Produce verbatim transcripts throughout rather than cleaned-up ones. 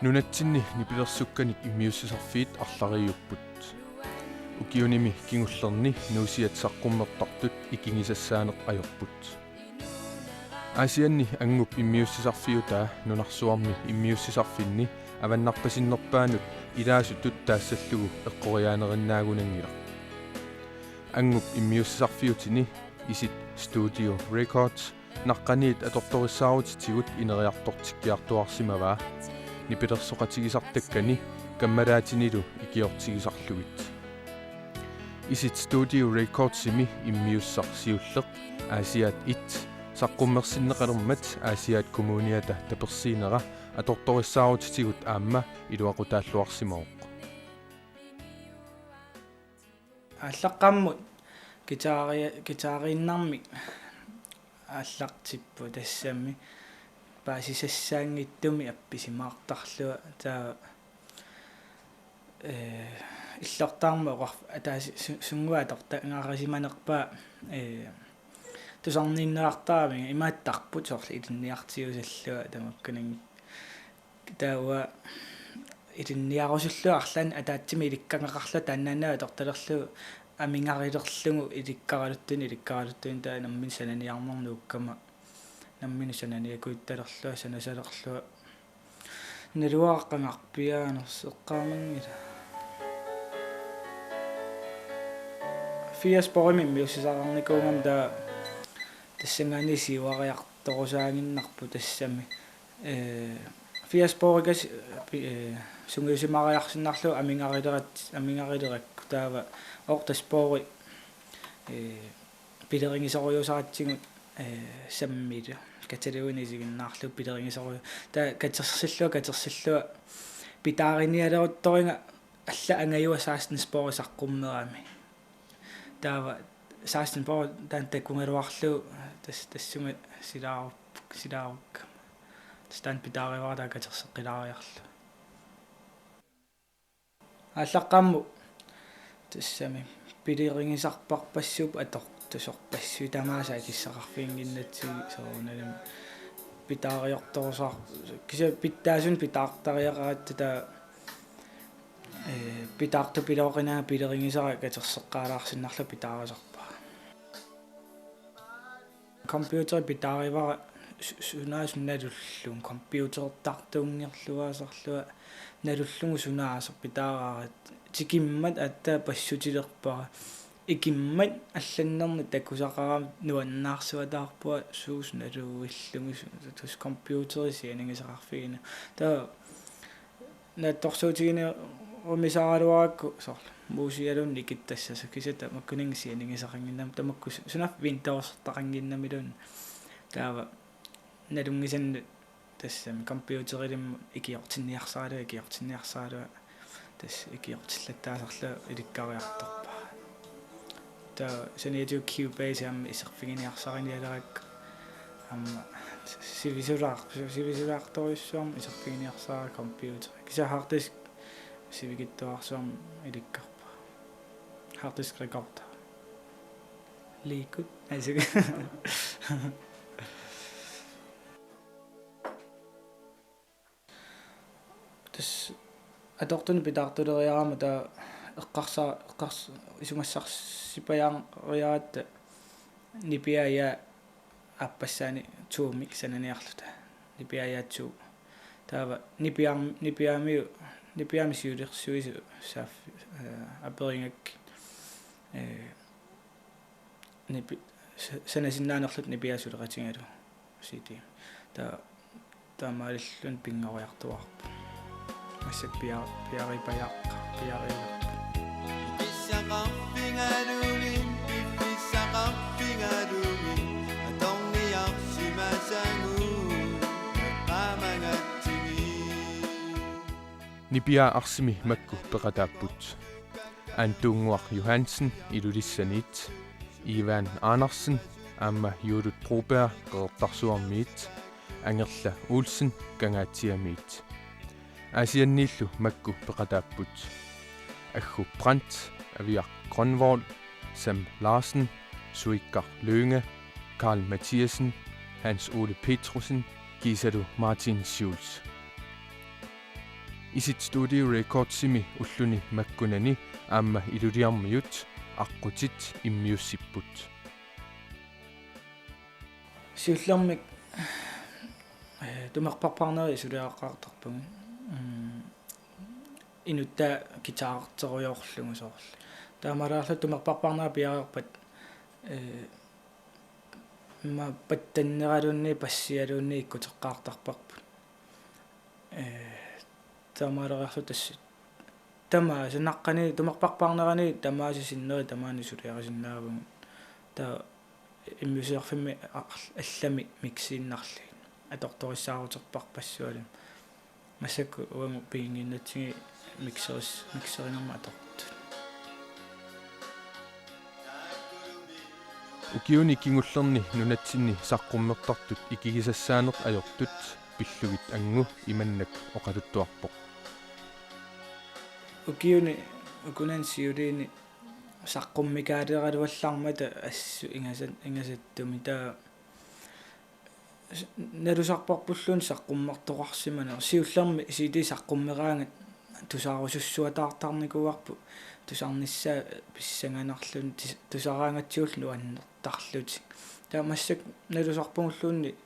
Nunatsinni nipilersukkanik immiussisarfiit arlariupput. Ukiunimi kingullerni nuusiat saqqummertartut ikigisassaaneq ajorput. Aasianni Anngup immiussisarfiutaa nunarsuarmi immiussisarfinni avannarpasinnerpaanut ilaasutut taassallugu eqqoriaanerinnaagunanngilaq. Anngup immiussisarfiutini Isit Studio Records naqqaniit atortorissaarutitigut ineriartortikkiartuaarsimavaa, nipilersoqatigisartakkani kammalaatinilu ikiortigisarlugit. Isit Studio Recordsimi immiussaq siulleq Aasiaat et saqqummersinneqalermat Aasiaat Kommuniata tapersiinera atortorissaarutitigut aamma iluaqutaalluarsimavoq. Aallaqqaammut guitari-, guitariinnarmik aallartipput, tassami paasisassaanngitsumik appisimaartarlunga, taava, ee, illortaarmat oqar-, ataasi-, su-, sunnguaq atortagaqarsimanerpaa, ee, tusarniinnerartaramik imaattarput soorlu ilinniartiusallunga tamakkuninnga. Taava ilinniarusullunga arlaannik ataatsimik ilikkagaqarlunga taannaannaq atortalerlugu amigarilerlugu ilikkaraluttunik, ilikkaraluttunik, taava nammineq sananiarneq nuukkama nammineq sananiakuuttalerlunga, sanasalerlunga. Naluara qangarpiaanersoq eqqaamanngilaq. Fire Sporimi immiussisaqarnikuugama taava tassanngaanniit siuariartorusaaginnarpoq tassami. Ee, Fire Sporikas, ee, sungiusimariarsinnarlugu amigarilerat-, amigarilerakku, taava Otte Spori, ee, pilerigisorujuusaratsigu, ee, sammilu. Katalogini isiginnaarlugu pilerigisoruju-, taava katersillunga, katersillunga pitaarinialeruttoriga allat angajua seksten spori saqqummerami. Taava seksten spori taanna takugaluarlugu tas-, tassunga silaarup-, silaarukka. Tassa taanna pitaarivara taava katerseqqilaariarlugu. Aallaqqaammut tassami pilerigisarparpassuupput atortusorpassuit, tamaasa akissaqarfiginnginnatsigit, soorunalimi pitaariartorusaar-, kisianni pitsaasunik pitaartariaqaratta taava, ee, pitaartupilooqinaga pilerigisara katerseqqaalaarsinnarlugu pitaarisarpara. Computeri pitaarivara su-, sunaasaq nalullugu, computertartuunngerluaasarlunga nalullugu sunaasaq pitaarivara, tikimmat aatsaat passutilerpara, ikimmat allannerni takusaqarama nuannaarsuataarpunga suusoq naluillugu su-, tassa computeri sianigisaqarfigineq. Taava naatsorsuutiginerumisaraluarakku soorlu muusigaluunniit ikittassasoq, kisianni tamakkuninnga sianigisaqannginnami, tamakku su-, sunaaffa Windowsertaqannginnamiluunniit. Taava nalunngisannut tassami computerilimmut ikiortinniarsaralugu, ikiortinniarsaralugu, tassa ikiortillattaasarlunga ilikkariartorpara. Taava saniatigut Cubase aamma iserfiginiarsarinialerakku aamma sivisulaar-, sivisulaartorujussuarmik iserfiginiarsarara computeri. Kisianni harddisk sivikitsuararsuarmik ilikkarpara. Harddisk recorder. Liikut. Asuk. Tassa atortunik pitaartuleriarama taava eqqarsa-, eqqars-, isumassarsipajaariaratta nipiaajaa aappassaanik to-mik sananiarluta. Nipiaajaa to. Taava nipiaam-, nipiaamiu-, nipiaami siulersuisut saaf-, ee, aperigakkit. Ee, nipi-, sa-, sanasinnaanerluta nipiaat suleqatigalugu C D. Taava taamaalilluni pinngoriartuaarpoq. Massakkut pia-, piaripajaaq-, piariilerpoq. Pissaqarfigalugit, piffissaqarfigalugit, atorniarsimasagut, eqqaamagatsigit. Nipiaat arsimi makku peqataapput: Antuunnguaq Johansen Ilulissaniit, Ivan Andersen aamma Juulut Broberg Qeqertarsuarmiit, Angerla Olsen Kangaatsiamiit. Aasianniillu makku peqataapput: Aggu Brandt, Aviaq Grønvold, Sam Larsen, Suikar Lynge, Karl Mathiassen, Hans Ole Petrussen kiisalu Martin Schulz. Isit Studio Recordsimi ulluni makkunani aamma Ilulissarmiut aqqutit immiussipput. Siullermik, eh, tumerparpaarnerit suliaqartarpagut. Mm, inuttaa guitarerterujoorlugu soorlu. Taamaalillutik tumerparpaarnerat piareerpat, eh, immaqa pattanneraluunniit bassialuunniit ikkuteqqaartarparput. Eh, taamaaleriarluta tassa tamaasa naqqani tumerparpaarnerani tamaasa sinneri tamaani suliarisinnaavugut. Taava immiussisarfimmi a-, allami miksiinnarlugit. Atortorissaaruterparpassuarnik. Massakkut uagut piginnginnatsigit mikseris-, mikserinermut atortut. Ukiuni kingullerni nunatsinni saqqummertartut ikigisassaaneq ajortut pillugit Angu imannak oqaluttuarpoq. Ukiuni ukunani siuliini saqqummikaaleraluallarmata assut ingasat-, ingasattumi taava s-, nalusarparpulluunniit saqqummertoqarsimaneq. Siullermik C D saqqummeraangat tusarusussuataartarnikuuarput tusarnissaa pissanganarluni tis-, tusaraangatsigullu nuannertarlutik. Taava massakkut nalusarpugulluunniit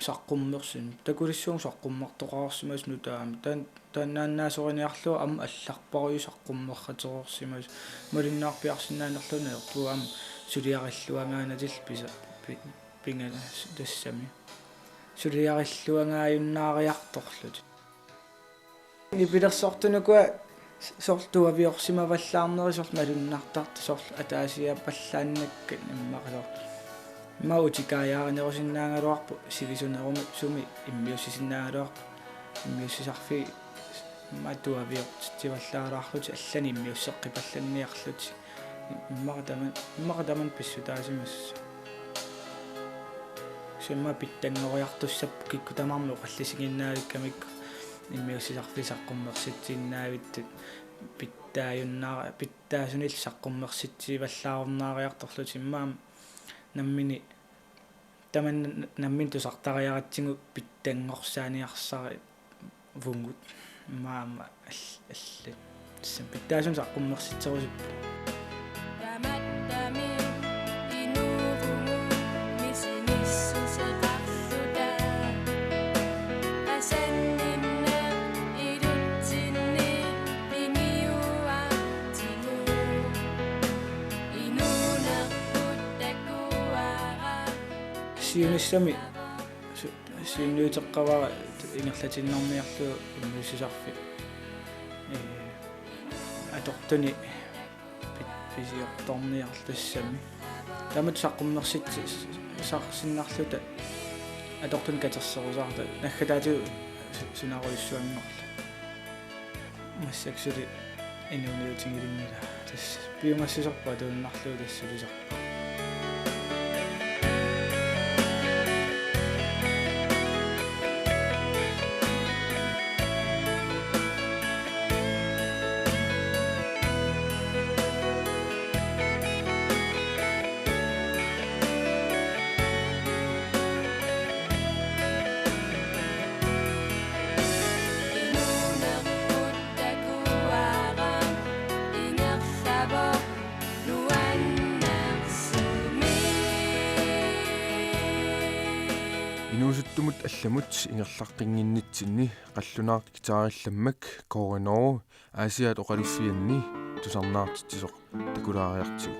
saqqummersineq. Takulissuunga saqqummertoqarsimasoq nutaamik. Taan-, taannaannaasoriniarlugu aamma allarparujuk saqqummersatereersimasoq. Malinnaarpiarsinnaanerluunniit ajorpugut aamma suliarilluangaanatillu pisa-, pi-, pinga-, tassami. Suliarilluangaajunnaariartorlutik. Nipilersortut ukua soorlu tuaviorsimavallaarneri soorlu malunnartartut soorlu ataasiappallaannakkat immaqa soorlu. Immaqa utikaajaarinerusinnaagaluarpoq sivisunerusumik immiussisinnaagaluarpoq immiussisarfiit immaqa tuaviortitsivallaalaarlutik allanik immiusseqqipallanniarlutik. Immaqa taman-, immaqa tamanna pissutaasimassaaq. Kisianni immaqa pitsanngoriartussapput kikkut tamarmik oqallisiginnaavikkamikku immiussisarfiit saqqummersitsiinnaavittut pitsaajunnaara-, pitsaasunillu saqqummersitsivallaarunnaariartorlutik immaqa nammineq tamanna nammineq tusartariaratsigu pitsanngorsaaniarsari- vugut. Maama all-, allat. Tassa pitsaasunik saqqummersitserusupput. Tamattami inuuvugut misigissuseqarluta. Asanninneq ilutsinni piniuartigu. Inuunerput takuara. Siunissami su-, siunniuteqqavara ingerlatiinnarniarlugu immiussisarfik. Ee, atortunik pi-, pisiortorniarlugu tassami. Taamatut saqqummersitsi-, sarsinnarluta atortunik katerserusaarluta naggataatigut su-, sunarujussuanngorluta. Massakkut suli inuuniutigilinngilaa. Tassa piumassuserput atuinnarlugu tassa sulisarput. Inuusuttumut allamut ingerlaqqinnginnitsinni qallunaaq guitarillammak Kåre Norge Aasiaat Oqaluffianni tusarnaartitsisoq takulaariartigu.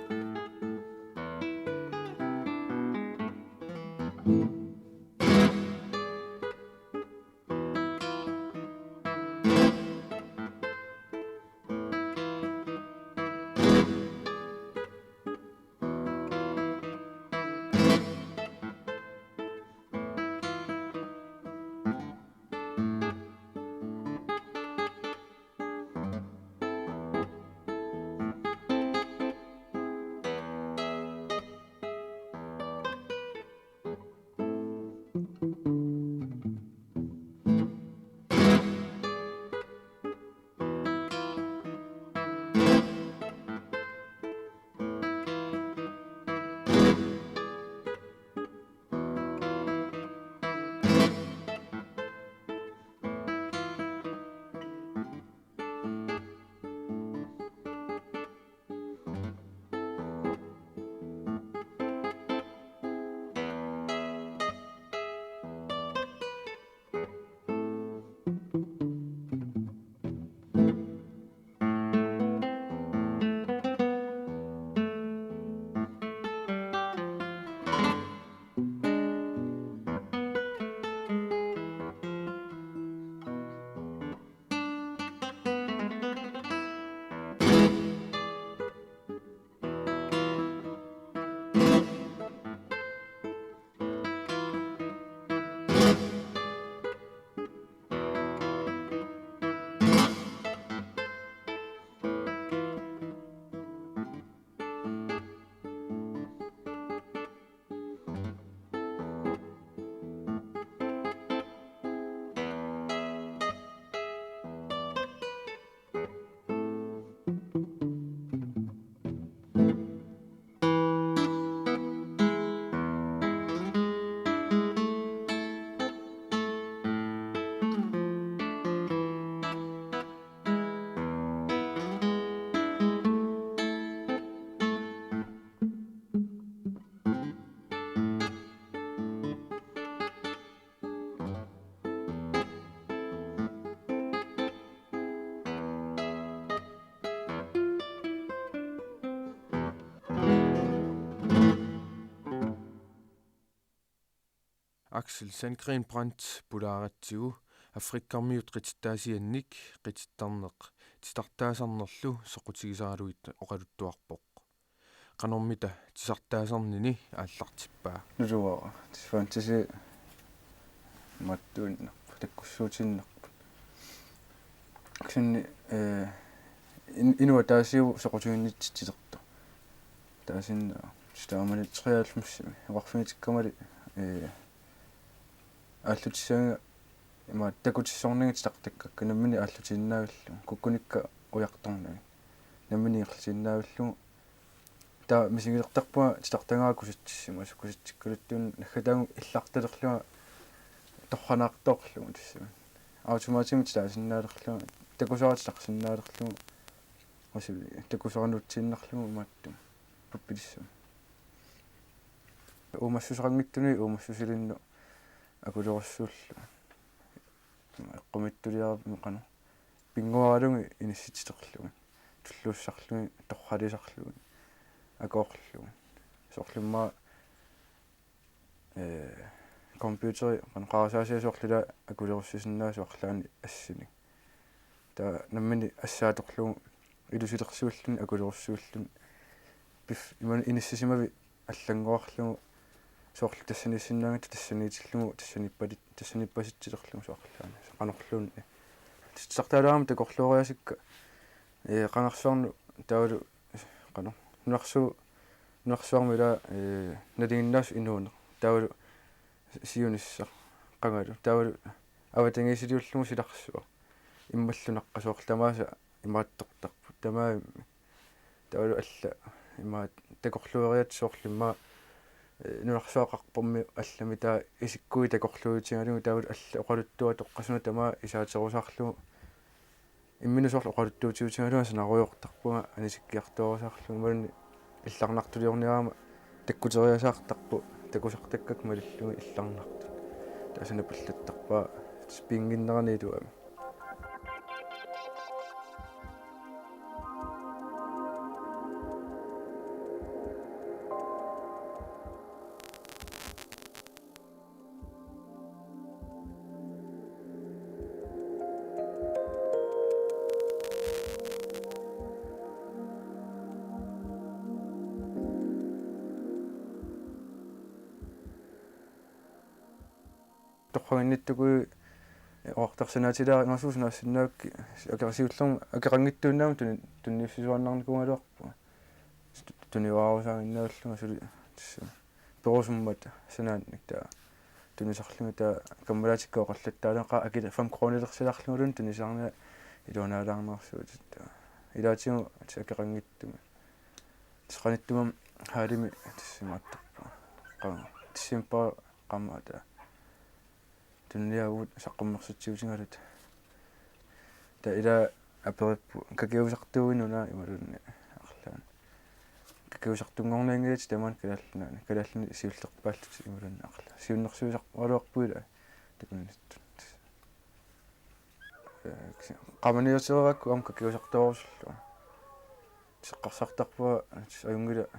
Axel Sandgreen Brandt pulaaratsigu Afrikkarmiut qitittaasiannik qitittarneq titartaasarnerlu soqutigisaralugit oqaluttuarpoq. Qanormita titartaasarnini aallartippaa. Nuluara. Tassa fantasy mattuinnarpoq, takkussuutiinnarpoq. Kisianni, eh, in-, inuit ataasiinnarmik soqutiginnitsitsilertoq. Taasinnaa, tassa taamani treoghalvfemsimi oqarfigitikkama, eh, aallutissaanga ima takutissornagit titartakkakka nammineq aallutiinnaavillugu, kukkunikka ujartornagit nammineq ingerlatiinnaavillugu. Taava misigilertarpunga titartagara kusatsissimasut, kusatsikkaluttuunga naggataagut illartalerlunga torranaartoorlugu tassami. Automatimik titaasinnalerlugu, takusara titarsinnaalerlugu, usuli takusara nuutsiinnarlugu imaattumik pappilissamik. Uumassuseqanngitsuni uumassusilinnut akulerussuullugu. Eqqumiitsuliarami qanoq. Pinnguaralugit inissitsiterlugit. Tulluussarlugit, torralisarlugit. Akoorlugit. Soorlu immaqa, eh, computeri, qanoq qarasaasiaq soorlu ilaa akulerussisinnaasoq arlaannik assinik. Taava nammineq assaatorlugu ilusilersuulluni akulerussuulluni. Pif-, imannak inissisimavit allanngorlugu soorlu tassaniissinnaangatta tassaniitillugu tassaniippatit-, tassaniippasitsilerlugu soorlu arlaannik. Qanorluunniit. Titartaalaarami takorlooriaasikka, eh, qangarsuarnut taavalu qanoq. Nunarsu-, nunarsuarmi ilaa, eh, nalinginnaasumik inuuneq. Taavalu siunissaq qangalu. Taavalu avatangiisiliullugu silarsuaq. Immallu naqqasoorlu tamaasa imaattortarput. Tamarmik. Taavalu alla imaattoq takorluueriaatsit soorlu immaqa, eh, nunarsuaqarpormi allami taava isikkuit takorluuitigalugu taavalu alla oqaluttuatoqqasunut tamaat isaaterusaarlugu. Imminut soorlu oqaluttuutigalugu sanarujoortarpunga anisikkiartuaarusaarlugu imaluunniit illarnartuliorniarama takkuteriasaartarpoq takusartakkakka malillugit illarnartut. Taava sanapallattarpara spiinginnerani iluamik. Torraginnittukkut oqartarsinnaatilaarinngaarsiuk sanaassinnaavakkit, akeqanngitsuunnaamik tuni-, tunniussisuaannarnikuugaluarpunga. Tunivaarusaaginnavillunga suli tassa perusummat sanaannik taava tunisarlunga taava kammalaatikka oqallattaarlunga qaa akila fem kronilersilaarlungaluunniit tunisarnera iluanaalaarnersuutit taava. Ilaatigut akeqanngitsumik. Tassa qanittumi hallimi tassa imaattarpunga. Qaa, tassa impa qaammat taava. Tuniniaavugut saqqummersitsiutigaluta. Taava ilaa aperipput kakiusartuuinnuna imaluunniit arlaannik. Kakiusartunngornianngilatit tamaani Kalaallit Nunaanni. Kalaallit Nunaanni siullerpaallutit imaluunniit arlaannik. Siunnersuisarparaluarpugut ilaa takunnittut. Eh, kisi-, qamaniutereerakku aamma kakiusartuarusullunga. Eqqarsartarpunga ajunngilaq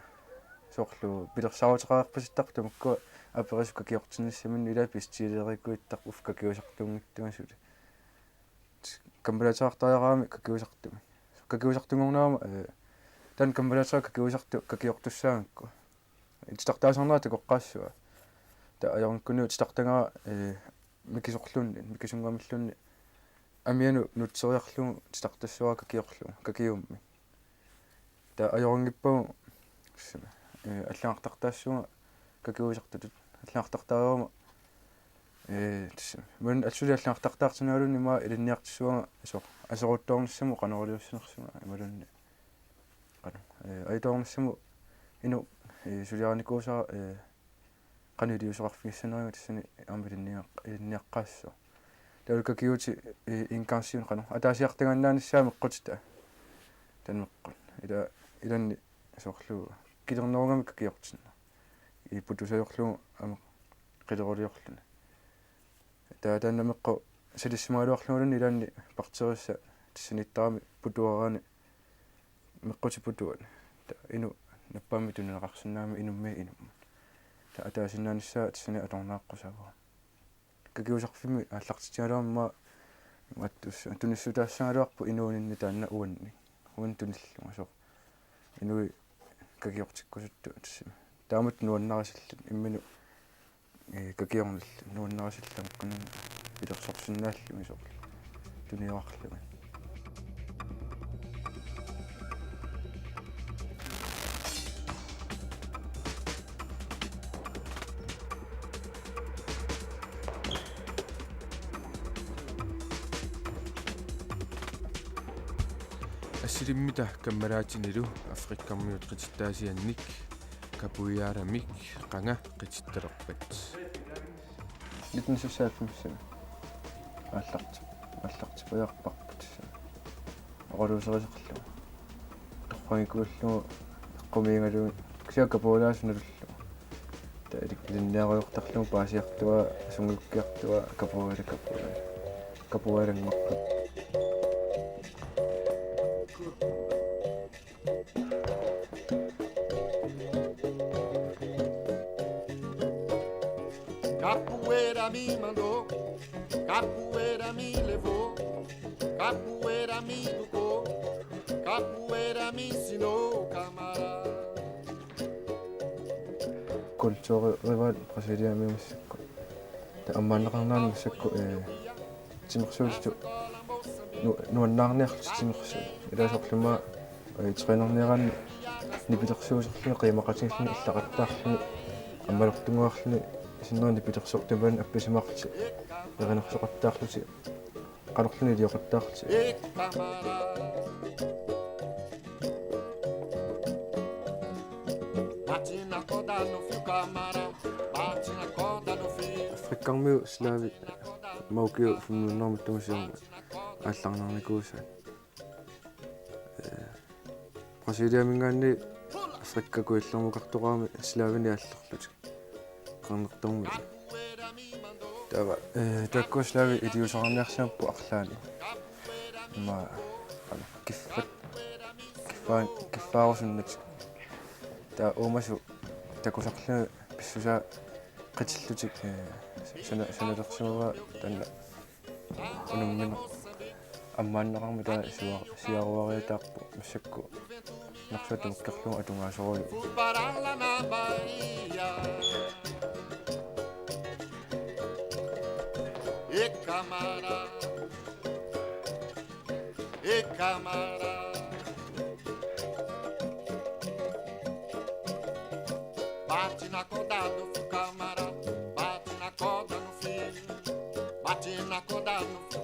soorlu pilersaaruteqareerpasittarput tamakkua aperisut kakiortinnissaminnik ilaa bestilleerikkuittarput uffa kakiusartuunngitsunga suli. Kammalaateqartariaqarami kakiusartumik. Kakiusartunngornerama, eh, taanna kammalaateqartariaqarami kakiusartumik kakiortussaagakku. Titartaasarnera takoqqaassua. Taava ajornikuugaluarluni titartagara, eh, mikisorluunniit, mikisunnguamilluunniit amianut nuutseriarlugu titartassavara kakiorlugu, kakiummik. Taava ajorinngippara, eh, allagartartaassuunga kakiusartutut, allagartartariarama, eh, tassa, maanna assuli allagartartaartinnaraluunniit immaqa ilinniartissavara, aso-, aserortoornissamut qanoq iliussinersunga, imaluunniit. Qanoq, eh, ajutoornissamut inuk, eh, suliarinikuusara, eh, qanoq iliuuseqarfigissaneriga tassani aamma ilinniaq-, ilinniaqqaassaaq. Taavalu kakiuutit, eh, engangsimi qanoq ataasiartagannaanissaat meqqutita. Taanna meqqut. Ila-, ilanni soorlu kilernerugamik kakiortinneq. Iputusajorlugu aamma qileruliorluni. Taava taanna meqqut salissimagaluarlungaluunniit ilaanni bakteerissaq tassaniittarami putuaraanni meqqutit putuat. Taava inuk nappaammik tunineqarsinnaammat inummiit inummut. Taava ataasinnaanissaa tassani atornaaqqusavara. Kakiusarfimmi aallartitsigaluarmat aamma attus-, tunissutaassagaluarpoq inuuninni taanna uanni. Uanni tunillunga soorlu. Inuit kakiortikkusuttuusarput. Taamatut nuannarisallutik imminut, ee, kakiornillu nuannarisallutik tamakkununnga pilersorsinnaallugit soorlu. Tuniorarlugit. Assilimmita kammalaatinilu Afrikarmiut qitittaasiannik capoeiramik qanga qitittalerpat. Nitten syvoghalvfems aallarti-, aallartipajaarparput. Oqaluuserisarlugu. Torragikuullugu eqqumiigalugu kisianni capoeiraasunullu. Taava ilik-, ilinniarujortarlugu paasiartua, sungiukkiartua, capoeira, capoeira. Capoeiranngortoq. Capoeira me mandou, capoeira me levou, capoeira me educou, capoeira me ensinou, camarada. Kulturirivaat Brasiliamiut massakkut. Taava ammaanneqarnerani massakkut, ee, timersuutitut nu-, nuannaarniarlutik timersuut. Ilaasorluma, ee, trænerniaraanni nipilersuuserluni qiimaqatigiilluni illaqattaarluni ammalortunguarluni sinnera nipilersortumik appisimaarlutik erinarsoqattaarlutik qanorluunniit ilioqattaarlutik. Afrikarmiut slaavit Maukiu femhundrede-miit tungasiormat aallarnarnikuusaat. Ee, Brasiliaminngaanniit Afrika Kujallermukartoqarami slaavinik aallarlutik. Qernertormiit. Taava, ee, taakkua slaavit iliuuseqarniarsimapput arlaanni. Immaqa, qanoq, kiffat, kiffaan-, kiffaarusunnatik. Taava uumasut takusarlugit pissusaa qitillutik, ee, sana-, sanalersimavaat taanna unammineq. Ammaanneqarmat taanna siua-, siaruariataarpoq massakkut. Narsuaq tamakkerlugu atugaasorujuk. E camarada, e camarada. Bate na corda do fio, camarada, bate na corda no fio, bate na corda no fio.